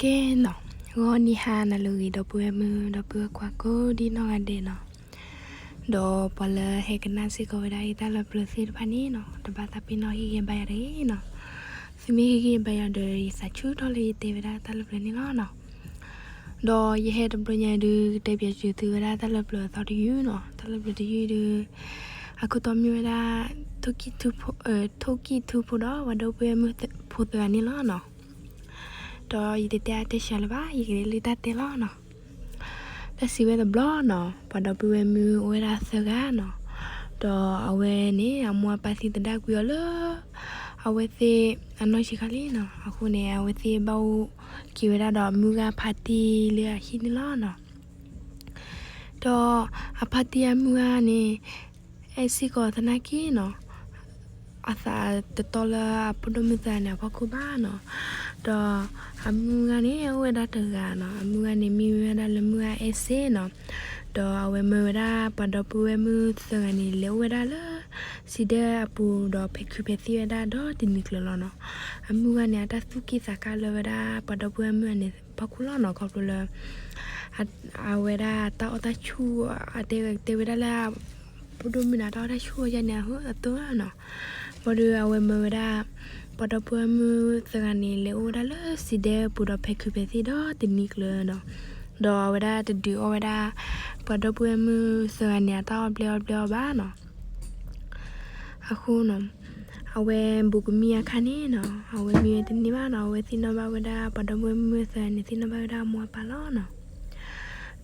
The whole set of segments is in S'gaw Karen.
ကဲနီၤ, ဂီၤနံၤဟါနၤလၢအဂ့ၤ ဒီပုၢ်ဝဲၢ်မုၣ် ဒီပုၢ်ဝဲၢ်ခွါကိးဒံနီၢ်ဂၤဒဲးနီၤ, ဒီးပှၤလၢဟဲကနၣ်စ့ၢ်ကီးဝဲဒၣ်အံၤတၢ်လၢပျၢၤသ့ၣ်တဖၣ်န့ၣ်နီၤ တဘၣ်သးပ့ၤနီၣ်ဟ့ၣ်ဂံၢ်ဘါယၤတဂ့ၤနီၤ, သုမ့ၢ်ဟ့ၣ်ဂံၢ်ဘါယၤဒီး ယသးဆူၣ်ထီၣ်လၢယတဲဝဲဒၣ်တၢ်လၢပျၢၤန့ၣ်လီၤနီၤ. ဒီးယဟဲတဘျီညါဒုး ကတဲပၠးစၢၤသုဝဲဒၣ်တၢ်လၢပျၢၤအသီတယုၢ်နီၤ, တၢ်လၢပျၢၤတယုၢ်ဒုး အခိၣ်တီမ့ၢ်ဝဲဒၣ် ထိၣ်ကံၢ်ထူဖိဒီး ပှၤဒီပုၢ်ဝဲၢ်မုၣ်ဖိသၢဂၤန့ၣ်လီၤနီၤ. ဒီးယတတဲအါတဲဆှးလၢၤဘၣ်, ယကလဲၤလၢတၢ်တဲလီၤနီၤ. တၢ်စံးဝဲတဘျီနီၤ, ပှၤဒီပုၢ်ဝဲၢ်မုၣ်အိၣ်ဝဲဒၣ်သၢဂၤနီၤ, ဒီးအဝဲန့ၣ်အမိၢ်အပၢ်သံသဒၣ်ကွံာ်အီၤလၢ အဝဲသ့ၣ်အနီၢ်ဆံးခါလံနီၤ, အဃိန့ၣ် အဝဲသ့ၣ်ဘၣ်အိၣ်က့ၤဝဲဒၣ်ဒီးအမုၢ်ဂၤဖါတံၢ်လၢအဟံၣ်န့ၣ်လီၤနီၤ. ဒီးအဖါတံၢ်အမုၢ်ဂၤန့ၣ် အဲၣ်စ့ၢ်ကီးသနာ်က့နီၤ, အသးတတီလၢအဖိဒိၣ်မုၣ်သၢဂၤန့ၣ်အဖီခိၣ်ဘၣ်နီၤ. ဒီးအမုၢ်ဂၤန့ၣ် အိၣ်ဝဲဒၣ်တဂၤနီၤ, အမုၢ်ဂၤန့ၣ်မ့ၢ်ဝဲဒၣ်လၢမုၢ်ဂၤအဲၣ်စ့နီၤ. ဒီးအဝဲမၢဝဲဒၣ်ပှၤဒီပုၢ်ဝဲၢ်မုၣ်သၢဂၤန့ၣ် လဲၤအိၣ်ဝဲဒၣ်လၢ စံးဒဲအပူၤဒီးဖဲခုးဖဲသံၣ်ဝဲဒၣ်ဒီးတနံၤကျၢၤလီၤနီၤ. အမုၢ်ဂၤန့ၣ် အတၢ်သူၣ်က့ၣ်သးကါလၢဝဲဒၣ်ပှၤဒီပုၢ်ဝဲၢ်မုၣ်ဂၤန့ၣ်ဖီခိၣ်လီၤနီၤ, ခီဖျိလၢ အဝဲဒၣ်တၢ်အီၣ်တၢ်ဆူၣ် အတဲတဲဝဲဒၣ်လၢ ဖိဒိၣ်မုၣ်န့ၣ် တၢ်အီၣ်တၢ်ဆူၣ်အီၤယါန့ၣ် အဟၢအသိနီၤ. ဘၣ်ဒီးအဝဲမၢဝဲဒၣ် ပှၤဒီပုၢ်ဝဲၢ်မုၣ်သၢဂၤန့ၣ် လဲၤအိၣ်ဝဲဒၣ်လၢစံးဒဲပူၤဒီးဖဲခုးဖဲသံၣ်ဒီးတနံၤကျၢၤနီၤ. ဒီးအဝဲဒၣ်တဒုးအီၣ်ဝဲဒၣ် ပှၤဒီပုၢ်ဝဲၢ်မုၣ်သၢဂၤန့ၣ် အတၢ်အီၣ်ဘျဲၣ်အီၣ်ဘျဲၣ်အီၤဘၣ်နီၤ. အဃိနီၤ, အဝဲဘူးကမံအခါန့ၣ်နီၤ, အဝဲမံဝဲတန့ၢ်ဘၣ်နီၤ, အဝဲသ့ၣ်နီၣ်ဘၣ်ဝဲဒၣ် ပှၤဒီပုၢ်ဝဲၢ်မုၣ်သၢဂၤန့ၣ် သ့ၣ်နီၣ်ဘၣ်ဝဲဒၣ်အမိၢ်အပၢ်လီၤနီၤ.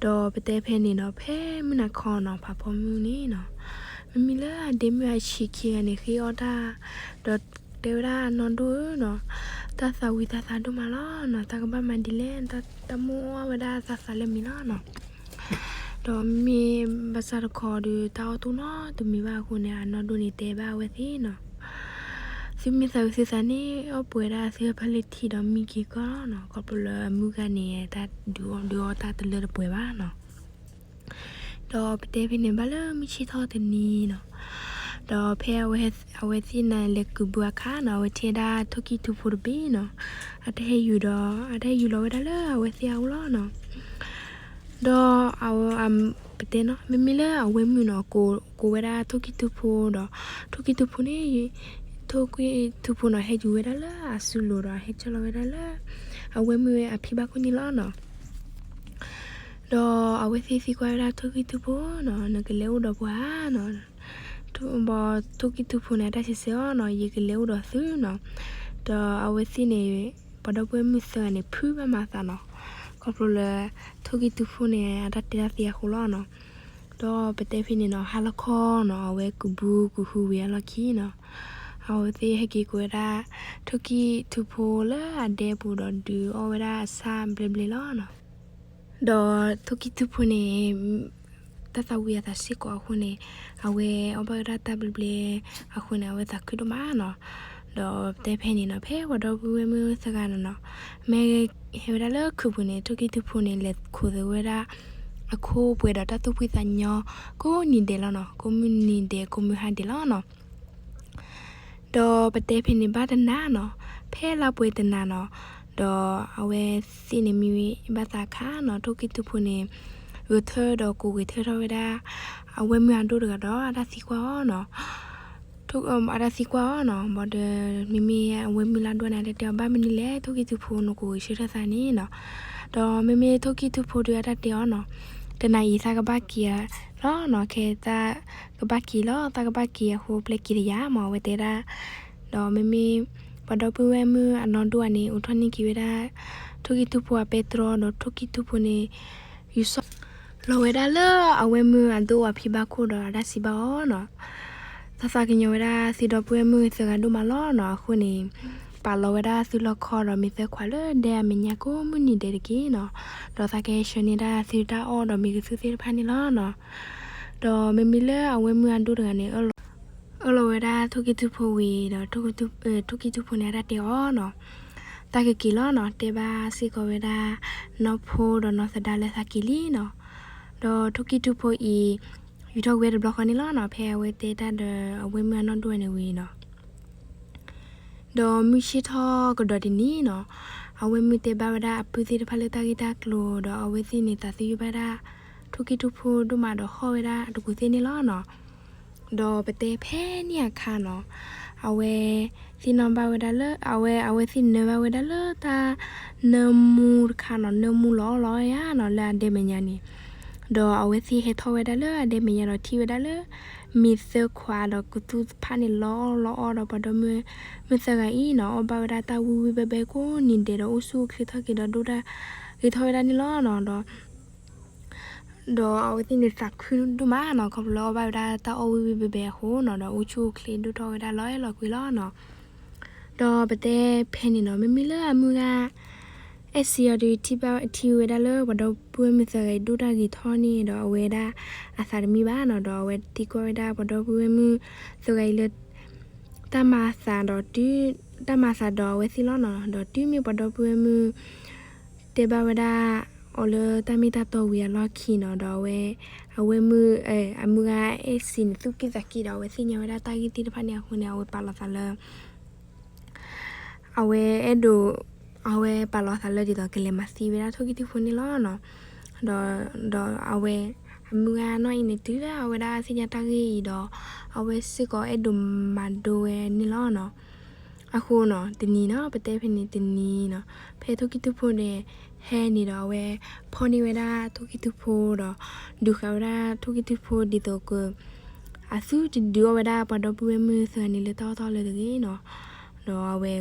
ဒီးပတဲဖဲန့ၣ်ဒီး ဖဲမုၢ်နၤခီနီၤ ဖးဖီမုၢ်န့ၣ်နီၤ, မ့မ့ၢ်လၢအဒ့မုၣ်အဆံးခံဂၤန့ၣ် ဃ့အီၣ်တၢ်, ဒီးတဲဝဲဒၣ်အနီၢ်ဒိၣ်ဧၢနီၤ, တၢ်သးဝံၣ်သးသးဒိၣ်မးလီၤနီၤ, တၢ်ကဘၣ်မၤဒ်လဲၣ်, တၢ်မိၣ်အီၣ်ဝဲဒၣ်သးသးလၢမံၤလီၤနီၤ. ဒီးမ့ၢ်ဘၣ်ဆၣ်တခီဒီး တၢ်အီၣ်တအိၣ်နီတမံၤဘၣ်အဃိန့ၣ် အနီၢ်ဒိၣ်န့ၣ်တဲဘၣ်အဝဲသ့ၣ်နီၤ, သုမ့ၢ်သးဝံၣ်သုသးန့ၣ် အီၣ်ပှဲၤဒၣ်သုဟၢဖၢလၢထံဒီးမံက့ၤကီၢ်လီၤနီၤ, ခီဖျိလၢအမုၢ်ဂၤန့ၣ် တၢ်ဒုးအီၣ်ဒုးအီတၢ်တလၢတပှဲၤဘၣ်နီၤ. ဒီးပတဲဖဲန့ၣ် ဘၣ်လၢမုၢ်ဆ့ၣ်ထီၣ်တနံၤနီၤ, ဒီးဖဲအဝဲသ့ၣ်န့ၣ်လဲၤကုးဘူးအခါနီၤ, အဝဲထံၣ်ဝဲဒၣ်ထိၣ်ကံၢ်ထူဖိတဘ့ၣ်နီၤ, အတၢ်ဟဲယူၤဒီး အတၢ်ဟဲယူၤလီၤဝဲဒၣ်လၢအဝဲသ့ၣ်အအိၣ်လီၤနီၤ. ဒီး ပတဲနီၤ, မ့မ့ၢ်လၢအဝဲမုၣ်နီၤ ကိးဝဲဒၣ်ထိၣ်ကံၢ်ထူဖိဒီး ထိၣ်ကံၢ်ထူဖိန့ၣ် ထိၣ်ကံၢ်ထူဖိနီၤ ဟဲယူၤဝဲဒၣ်လၢအစုလိၤဒီး ဟဲကၢၢ်လီၤဝဲဒၣ်လၢ အဝဲမုၣ်အဖံဘၣ်ခိၣ်န့ၣ်လီၤနီၤ. ဒီးအဝဲသ့ၣ်သံကွၢ်ဝဲဒၣ်ထိၣ်ကံၢ်ထူဖိနီၤ, နကလဲၤအိၣ်ဒီးပှၤဧါနီၤ. ဘၣ်ထိၣ်ကံၢ်ထူဖိန့ၣ် အတၢ်စံးဆၢအီၤနီၤ, ယကလဲၤအိၣ်ဒီးသုနီၤ. ဒီးအဝဲသ့ၣ်န့ၣ် ပှၤဒီပုၢ်ဝဲၢ်မုၣ်သၢဂၤန့ၣ် ဖုးဘၣ်မၤအသးနီၤ, ခီဖျိလၢ ထိၣ်ကံၢ်ထူဖိန့ၣ် အတၢ်တဲတၢ်သ့အဃိလီၤနီၤ. ဒီးပတဲဖဲန့ၣ်နီၤ, ဟါလီၤခီနီၤ အဝဲကုးဘူးကုးဟူဝံၤအလီၢ်ခံနီၤ, အဝဲသ့ၣ်ဟဲက့ၤကိးဝဲဒၣ် ထိၣ်ကံၢ်ထူဖိလၢအဒဲပူၤဒီးဒုးအီၣ်ဝဲဒၣ်အဆၣ်ဘျဲၣ်ဘျဲၣ်လီၤနီၤ. ဒီးထိၣ်ကံၢ်ထူဖိန့ၣ် တၢ်သးဝံၣ်အသးစ့ၢ်ကီးအဃိန့ၣ် အဝဲအီၣ်ဘၣ်ဝဲဒၣ်တၢ်ဘျဲၣ်ဘျဲၣ်အဃိန့ၣ် အဝဲသးခုဒိၣ်မးနီၤ. ဒီးပတဲဖဲန့ၣ်နီၤ, ဖဲပှၤဒီပုၢ်ဝဲၢ်မုၣ်သၢဂၤန့ၣ်နီၤ, မ့ၢ်ဟဲဝဲဒၣ်လၢခုးပူၤန့ၣ် ထိၣ်ကံၢ်ထူဖိန့ၣ် လဲၤခိးသဂၢၢ်ဝဲဒၣ် အခိၣ်ပှဲၤဒီးတၢ်သူၣ်ဖှံသးညီ ကိးနံၤဒဲးလီၤနီၤ, ကိးမုၢ်နံၤဒဲး ကိးမုၢ်ဟါဒဲးလီၤနီၤ. ဒီးပတဲဖဲန့ၣ်ဘၣ်တနၤနီၤ, ဖဲလါပှဲၤတနၤနီၤ, ဒီးအဝဲသ့ၣ်န့ၣ်မံဘၣ်သးအခါနီၤ, ထိၣ်ကံၢ်ထူဖိန့ၣ် ဂဲၤထၢၣ်ဒီးကိးဂဲၤထၢၣ်ထီၣ်ဝဲဒၣ် အဝဲမုၣ်အဒိၣ်တဂၤဒီး အတၢ်သံကွၢ်အီၤနီၤ. အတၢ်သံကွၢ်အီၤနီၤ, ဘၣ်ဒီး မ့မ့ၢ်အဝဲမုၣ်လၢအဒိၣ်န့ၣ် အတၢ်တဲအီၤ ဘၣ်မနုၤလဲၣ် ထိၣ်ကံၢ်ထူဖိနကိးဂဲၤဆၢထၢၣ်သးန့ၣ်နီၤ. ဒီးမ့မ့ၢ်ထိၣ်ကံၢ်ထူဖိဒီး အတၢ်တဲအီၤနီၤ, တနၤအံၤသးကဘၣ်က့ၤလီၤနီၤ, ခဲသးကဘၣ်က့ၤလီၤ, သးကဘၣ်က့ၤအဃိ ပျဲက့ၤတယၤမး အဝဲတဲဒၣ်. ဒီးမ့မ့ၢ် ပှၤဒီပုၢ်ဝဲၢ်မုၣ်အနီၢ်ဒိၣ်န့ၣ် အိးထီၣ်န့ၢ်က့ၤဝဲဒၣ် ထိၣ်ကံၢ်ထူဖိအပဲတြီဒီး ထိၣ်ကံၢ်ထူဖိန့ၣ် ယူၤဆီလီၤဝဲဒၣ်လၢအဝဲမုၣ်အဒိၣ်အဖံဘၣ်ခိၣ်ဒီး အတၢ်စံးဘၣ်အီၤနီၤ, သးသးကညီၤဝဲဒၣ်သုဒီပုၢ်ဝဲၢ်မုၣ်သၢဂၤဒိၣ်မးလီၤနီၤ. အဃိန့ၣ် ပာ်လီၤဝဲဒၣ်သုလီၢ်ခီဒီး မ့ၢ်သၢခွးလၢဒဲအမဲာ်ညါ ကိးမုၢ်နံၤဒဲးတက့ၢ်နီၤ. ဒီးသးကဟဲဆှၢန့ၢ်ဒၣ်သုတၢ်အီၣ်ဒီးမ့ၢ်ကသူသ့ၣ်တဖၣ်န့ၣ်လီၤနီၤ. ဒီးမ့မ့ၢ်လၢအဝဲမုၣ်အဒိၣ်တဂၤန့ၣ် အၢၣ်လီၤဝဲဒၣ်ထိၣ်ကံၢ်ထူဖိဝံၤဒီး ထိၣ်ကံၢ်ထူဖိန့ၣ် အတၢ်တဲအီၤနီၤ, သးကက့ၤလီၤနီၤ, တဲဘၣ်စ့ၢ်ကီးဝဲဒၣ် နီၢ်ဖိဒီးနီၢ်သဒါလၢသးက့ၤလံနီၤ. ဒီးထိၣ်ကံၢ်ထူဖိအံၤ ယူၤထီၣ်ကွံာ်ဝဲတဘျီဃီန့ၣ်လီၤနီၤ, ဖဲအဝဲတဲတၢ်ဒီးအဝဲမုၣ်အနီၢ်ဒိၣ်န့ၣ်ဝံၤနီၤ. ဒီးမုၢ်ဆ့ၣ်ထီၣ်ကဒီးတနံၤနီၤ, အဝဲမုၢ်တဲဘၣ်ဝဲဒၣ်အပုၢ်သ့ၣ်တဖၣ်လၢတၢ်ဂ့ၢ်တၢ်ကျိၤဒီး အဝဲသ့ၣ်န့ၣ်သးသယုၢ်ဘၣ်ဒၣ် ထိၣ်ကံၢ်ထူဖိဒိၣ်မးဒီးဟီၣ်ဝဲဒၣ်တကူးသ့ၣ်န့ၣ်လီၤနီၤ. ဒီးပတဲဖဲန့ၣ်အခါနီၤ, အဝဲသ့ၣ်နီၣ်ဘၣ်ဝဲဒၣ်လၢ အဝဲ အဝဲသ့ၣ်နၢဘၣ်ဝဲဒၣ်လၢတၢ်နၢမူတခါနီၤ, နၢမူလီၤအီၣ်လီၤအီၣ်ယါနီၤ လၢအဒဲမဲာ်ညါန့ၣ်, ဒီးအဝဲသ့ၣ်ဟဲထီၣ်ဝဲဒၣ်လၢအဒဲမဲာ်ညါဒီးထံၣ်ဝဲဒၣ်လၢ မ့ၤသၢခွးဒီးကသူတဖၣ်န့ၣ် လီၤအီၣ်လီၤအီၣ်ဒီးပှၤဒီပုၢ်ဝဲၢ်မုၣ်သၢဂၤအံၤနီၤ, အီၣ်ဘၣ်ဝဲဒၣ်တၢ်ဝံၣ်ဝံၣ်ဘဲဘဲကိးနံၤဒဲးဒီး အိၣ်ဆူၣ်အိၣ်ချ့ထီၣ်က့ၤဒီးဒိၣ်တၢ်ဂ့ၤထီၣ်ဝဲဒၣ်န့ၣ်လီၤနီၤ. ဒီး ဒီးအဝဲသ့ၣ်န့ၣ်သးခုဒိၣ်မးနီၤ, ခီဖျိလၢအီၣ်ဘၣ်ဝဲဒၣ်တၢ်အီၣ်ဝံၣ်ဝံၣ်ဘဲဘဲအဃိနီၤ, ဒီးအိၣ်ဆူၣ်အိၣ်ချ့ဒိၣ်ထီၣ်ဝဲဒၣ်လီၤအဲၣ်လီၤကွံလီၤနီၤ. ဒီးပတဲဖဲန့ၣ်နီၤ, မ့မ့ၢ်လၢအမုၢ်ဂၤ အဲၣ်စံအီၤဒီး ထံၣ်ဝဲဒၣ်လၢပှၤဒီပုၢ်ဝဲၢ်မုၣ်သၢဂၤအံၤဒိၣ်တၢ်ဂ့ၤထီၣ်န့ၣ်ဒီး အဝဲဒၣ်အသးတမံဘၣ်နီၤ, ဒီးအဝဲသံကွၢ်ဝဲဒၣ်ပှၤဒီပုၢ်ဝဲၢ်မုၣ်သၢဂၤအံၤလၢ တၢ်မၤအသးဒီးတုၤ တၢ်မၤအသးဒီးအဝဲသ့ၣ်လီၤနီၤ, ဒီးတုၤမ့ၢ်ပှၤဒီပုၢ်ဝဲၢ်မုၣ် တဲဘၣ်ဝဲဒၣ်အီၤလၢတၢ်မ့ၢ်တၢ်တီဝံၤအလီၢ်ခံနီၤ, ဒီးအဝဲ အဝဲမုၢ် အမုၢ်ဂၤအဲၣ်စံန့ၣ် သူၣ်က့ၣ်သးက့ၣ်ဒီး အဝဲသ့ၣ်ညါဝဲဒၣ်တၢ်ဂ့ၢ်သ့ၣ်တဖၣ်န့ၣ်အဃိန့ၣ် အဝဲပာ်လီၤသးလၢ အဝဲအဲၣ်ဒိး အဝဲပာ်လီၤသးလၢဒ်သိးကလဲၤမၤသံဝဲဒၣ်ထိၣ်ကံၢ်ထူဖိန့ၣ်လီၤနီၤ. ဒီး ဒီးအဝဲ အမုၢ်ဂၤနီၢ်အံၤန့ၣ် တုၤဒၣ်အဝဲဒၣ်သ့ၣ်ညါတၢ်ဂ့ၢ်အံၤဒီး အဝဲစ့ၢ်ကီးအဲၣ်ဒိးမၤဒိဝဲန့ၣ်လီၤနီၤ. အဃိနီၤ တနံၤနီၤ ပတဲဖဲန့ၣ်တနံၤနီၤ ဖဲထိၣ်ကံၢ်ထူဖိန့ၣ် ဟဲန့ၣ်ဒီး အဝဲဖီၣ်န့ၢ်ဝဲဒၣ်ထိၣ်ကံၢ်ထူဖိဒီး ဒုးဃာ်ဝဲဒၣ်ထိၣ်ကံၢ်ထူဖိဒ်သိးက အသုတဒုးအီၣ်ဝဲဒၣ်ပှၤဒီပုၢ်ဝဲၢ်မုၣ်သၢဂၤန့ၣ်လၢတၢ်အီၣ်တၢ်အီလၢၤတဂ့ၤနီၤ. ဒီးအဝဲ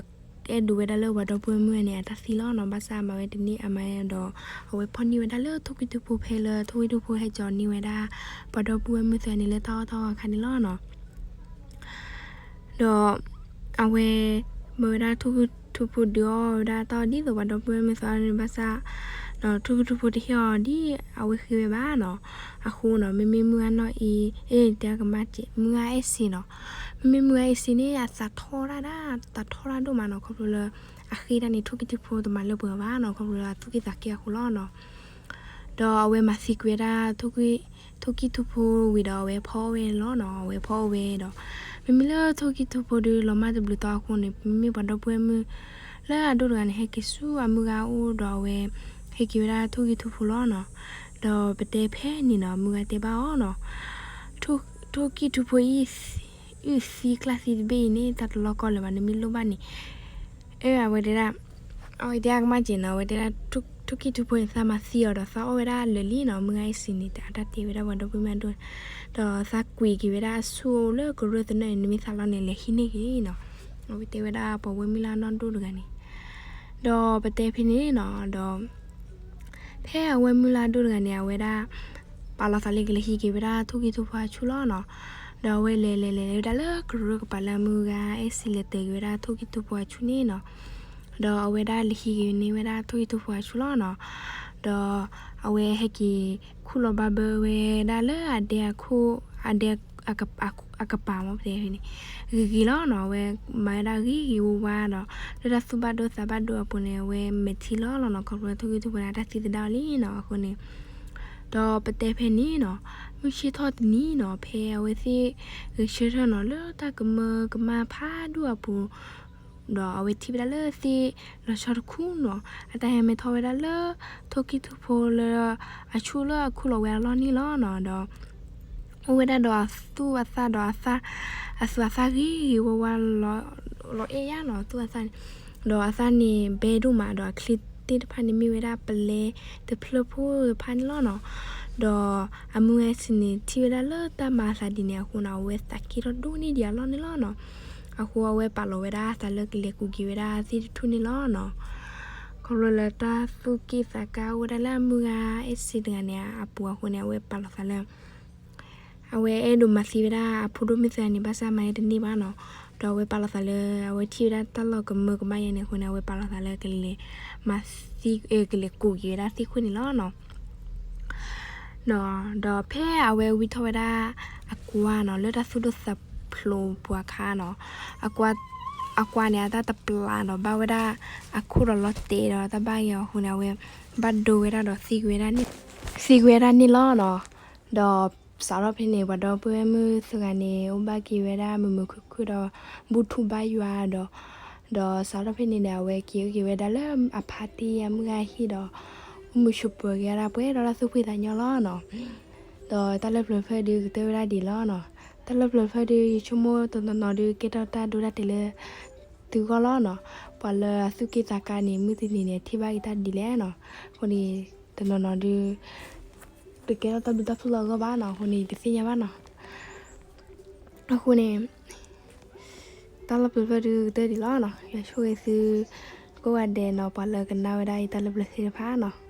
အဲၣ်ဒိးဝဲဒၣ်လၢပှၤဒီပုၢ်ဝဲၢ်မုၣ်န့ၣ် အတၢ်သံလီၤနီၤ, ဘၣ်ဆၣ်အမၤဝဲတန့ၢ်အမၤဒီး အဝဲဖီၣ်န့ၢ်ဝဲဒၣ်လၢထိၣ်ကံၢ်ထူဖိဖဲလၢထိၣ်ကံၢ်ထူဖိဟဲကၠီၤန့ၢ်ဝဲဒၣ် ပှၤဒီပုၢ်ဝဲၢ်မုၣ်သၢဂၤန့ၣ်လၢတၢ်အီၣ်တၢ်အီအခါန့ၣ်လီၤနီၤ. ဒီး အဝဲ မၢဝဲဒၣ်ထိၣ်ကံၢ်ထူဖိဒုးအီၣ်ဝဲဒၣ်တၢ်အီၣ်ဒ်သိးပှၤဒီပုၢ်ဝဲၢ်မုၣ်သၢဂၤန့ၣ်ဘၣ်ဆၣ်, ဒီးထိၣ်ကံၢ်ထူဖိတဟ့ၣ်အီၤဒ်အဝဲဃ့ဝဲဘၣ်နီၤ. အဃိနီၤ မ့မ့ၢ်မုၢ်ဂၤနီၢ်အံၤ အ့ၣ် တဲကမၣ်စဲး မုၢ်ဂၤအဲၣ်စ့နီၤ, မ့မ့ၢ်မုၢ်ဂၤအဲၣ်စ့န့ၣ် အသးထီၣ်တၢ်ဒၣ် သးထီၣ်တၢ်ဒိၣ်မးနီၤ, ခီဖျိလၢ အဃ့တၢ်န့ၣ် ထိၣ်ကံၢ်ထူဖိတမၤလၢပှဲၤဘၣ်နီၤ, ခီဖျိလၢအသူၣ်က့ၣ်သးက့ၣ်အဃိလီၤနီၤ. ဒီးအဝဲမၤသံကွံာ်ဝဲဒၣ် ထိၣ်ကံၢ်ထူဖိဝံၤဒီး အဝဲဖီအီၣ်ဝဲလီၤနီၤ, အဝဲဖီအီၣ်ဝဲဒီး မ့မ့ၢ်လၢထိၣ်ကံၢ်ထူဖိဒုးလီၤမၢ်တဘျုးတီၤအဃိန့ၣ် မ့မ့ၢ်ပှၤဒီပုၢ်ဝဲၢ်မုၣ် လၢအဒိၣ်တဂၤန့ၣ် ဟဲက့ၤဆူအမုၢ်ဂၤအအိၣ်ဒီး အဝဲဟဲက့ၤဝဲဒၣ်ထိၣ်ကံၢ်ထူဖိလီၤနီၤ. ဒီးပတဲဖဲန့ၣ်နီၤ အမုၢ်ဂၤတဲဘၣ်အီၤနီၤ, ထိၣ်ကံၢ်ထူဖိအံၤ အုၣ်သံကျၢ်သံတဘ့ၣ်အံၤန့ၣ် တၢ်တလီၢ်ကီလၢၤဘၣ်, နမ့ၢ်လိၣ်ဘၣ်န့ၣ် အဝဲတဲဒၣ်, အဝဲတဲဒၣ်ကမၣ်စဲးနီၤ, အဝဲတဲဒၣ် ထိၣ်ကံၢ်ထူဖိန့ၣ် သးမၤသံအီၤဒီး သးအီၣ်ဝဲဒၣ်လၢာ်လံနီၤ, မုၢ်ဂၤအဲၣ်စ့န့ၣ် အတၢ်တဲဝဲဒၣ်ပှၤဒီပုၢ်ဝဲၢ်မုၣ်အဒိၣ်, ဒီးသးကွံာ်က့ၤဝဲဒၣ်အဆူၣ်အိၣ်လၢကရၢၢ်သနၢၣ်န့ၣ် နမ့ၢ်သးလီန့ၣ် လဲၤဟံးန့ၢ်က့ၤနီၤ, အဝဲတဲဝဲဒၣ်ပှၤဝဲၢ်မုၣ်လၢအနီၢ်ဒိၣ်တဂၤန့ၣ်. ဒီးပတဲဖဲန့ၣ်နီၤ, ဒီး ဖဲအဝဲၢ်မုၣ်လၢအဒိၣ်တဂၤန့ၣ် အဝဲဒၣ် ပာ်လီၤသးလၢကလဲၤဟံးက့ၤဝဲဒၣ်ထိၣ်ကံၢ်ထူဖိအဆူၣ်လီၤနီၤ. ဒီးအဝဲလဲၤလဲၤလဲၤလဲၤဝဲဒၣ်လၢကရၢၢ်ကပၤလၢအမုၢ်ဂၤအဲၣ်စ့လဲၤတဲာ်က့ၤဝဲဒၣ်ထိၣ်ကံၢ်ထူဖိအဆူၣ်န့ၣ်နီၤ. ဒီးအဝဲဒၣ်လဲၤဟံးက့ၤန့ၢ်ဝဲဒၣ်ထိၣ်ကံၢ်ထူဖိအဆူၣ်လီၤနီၤ. ဒီးအဝဲဟဲက့ၤခူၣ်လီၤဘၣ်ဘၢဝဲဒၣ်လၢအဒဲအခိၣ် အဒဲ အကပၤမ့ၢ်ပတဲဖဲန့ၣ် ဂ့ၤဂ့ၤလီၤနီၤ, အဝဲမၤဝဲဒၣ်ဂ့ၤဂ့ၤဝါဝါဒီး လၢတၢ်သူၣ်ဘၣ်ဒိသးဘၣ်ဒိအပူၤန့ၣ် အဝဲမဲာ်ထံလီၤလီၤနီၤ, ခီဖျိလၢထိၣ်ကံၢ်ထူဖိန့ၣ် အတၢ်သံသဒၣ်အီၤလံနီၤ, အဃိန့ၣ် ဒီးပတဲဖဲန့ၣ်နီၤ, မုၢ်ဆ့ၣ်ထီၣ်တနံၤနီၤ, ဖဲအဝဲသ့ၣ်ဂဲၤဆၢထၢၣ်နီၤ လၢတၢ်ကမၢကမၣ်ဖးဒိၣ်အပူၤ ဒီးအဝဲထံၣ်ဝဲဒၣ်လၢသ့ၣ်လီၤဆီတခူနီၤ, အတၢ်ဟဲမဲထီၣ်ဝဲဒၣ်လၢ ထိၣ်ကံၢ်ထူဖိလၢ အဆူၣ်လၢအခူၣ်လီၤဝဲအလီၢ်န့ၣ်လီၤနီၤ, ဒီး အိၣ်ဝဲဒၣ်ဒီးအသူၣ်အသၣ်ဒီးအသၣ်, အသူၣ်အသၣ်ဂ့ၤဂ့ၤဝါဝါ လီၤအဲၣ်ယါနီၤ အသူၣ်အသၣ်န့ၣ်, ဒီးအသၣ်န့ၣ်ဘဲဒိၣ်မးဒီးအချံသ့ၣ်တဖၣ်န့ၣ်မ့ၢ်ဝဲဒၣ်ပလဲတဖျၢၣ်ဖိတဖၣ်န့ၣ်လီၤနီၤ, ဒီးအမုၢ်ဂၤအဲၣ်စ့န့ၣ် ထံၣ်ဝဲဒၣ်လၢတၢ်မၤအသးဒ်န့ၣ်အဃိန့ၣ် အဝဲသးက့ထီၣ်ဒိၣ်န့ၢ်ဒံးအလီၢ်န့ၣ်လီၤနီၤ, အဃိအဝဲပာ်လီၤဝဲဒၣ်အသးလၢကလဲၤကူးက့ၤဝဲဒၣ်သ့ၣ်တထူၣ်န့ၣ်လီၤနီၤ, ခီဖျိလၢတၢ်သူၣ်က့ၣ်သးကါအိၣ်ဝဲဒၣ်လၢအမုၢ်ဂၤအဲၣ်စ့တဂၤန့ၣ်အပူၤအဃိန့ၣ် အဝဲပာ်လီၤသးလၢ အဝဲအဲၣ်ဒိးမၤသံဝဲဒၣ်အဖိဒိၣ်မုၣ်သၢဂၤန့ၣ် ဘၣ်ဆၣ်မၤဝဲတန့ၢ်ဘၣ်နီၤ, ဒီးအဝဲပာ်လီၤသးလၢ အဝဲထံၣ်ဝဲဒၣ်တၢ်လီၤကမၢကမၣ်ယါန့ၣ်အဃိန့ၣ် အဝဲပာ်လီၤသးလၢကလဲၤမၤသံ ကလဲၤကူးက့ၤဝဲဒၣ်သ့ၣ်ခိၣ်န့ၣ်လီၤနီၤ, ဒီး ဒီးဖဲအဝဲဝံၢ်ထီၣ်ဝဲဒၣ်အကွါနီၤ လၢတၢ်သူၣ်ဒိၣ်သးဖျိးပူၤအခါနီၤ, အကွါ အကွါန့ၣ် အတၢ်တပျးဒီးဘၣ်ဝဲဒၣ်အခိၣ်ဒီးလီၤတဲာ်ဒီးတၢ်ဘၣ်ယဲအဃိန့ၣ် အဝဲဘၣ်ဒိဝဲဒၣ်ဒီးသံကွံာ်ဝဲဒၣ်န့ၣ် သံကွံာ်ဝဲဒၣ်န့ၣ်လီၤနီၤ, ဒီးစးထီၣ်ဖဲန့ၣ် ပှၤဒီပုၢ်ဝဲၢ်မုၣ်သၢဂၤန့ၣ် အိၣ်ဘၣ်က့ၤဝဲဒၣ်မုာ်မုာ်ခုၣ်ခုၣ်ဒီး ဘူၣ်ထီၣ်ဘါယွၤဒီး ဒီးစးထီၣ်ဖဲန့ၣ်န့ၣ် အဝဲက့ၤအိၣ်က့ၤဝဲဒၣ်လၢအဖါတံၢ်အမုၢ်ဂၤဟံၣ်ဒီး အိၣ်မူဆူးပၢၤက့ၤဝဲဒၣ်ပှဲၤဒီးတၢ်သူၣ်ဖှံသးညီလီၤနီၤ. ဒီးတၢ်လၢပျၢၤတဖျၢၣ်ဒုးကတၢၢ်ဝဲဒၣ်ဒ်လီၤနီၤ. တၢ်လၢပျၢၤတဖျၢၣ်ဒုး ယဆိကမိၣ်တနီၤနီၤဒုး ကဲထီၣ်တၢ်ဒိတၢ်တဲာ်လၢ သုဂီၢ်လီၤနီၤ. ပှၤလၢအသူၣ်က့သးကါန့ၣ် မုၢ်တနံၤန့ၣ် ထံၣ်ဘၣ်က့ၤတၢ်ဒ်လဲၣ်နီၤ. အဃိန့ၣ် တနီၤနီၤဒုး တကဲထီၣ်တၢ်ဘျုးတၢ်ဖှိၣ်လၢအဂီၢ်ဘၣ်နီၤ. အဃိန့ၣ် ယတသ့ၣ်ညါဘၣ်နီၤ. အဃိန့ၣ် တၢ်လၢပျၢၤတဖျၢၣ်ဒုးကတၢၢ်ဒ်လီၤနီၤ. ယွၤဆိၣ်ဂ့ၤသုကိးဂၤဒဲးနီၤ, ပှၤလၢကနၣ်ဝဲဒၣ်အံၤတၢ်လၢပျၢၤသ့ၣ်တဖၣ်နီၤ.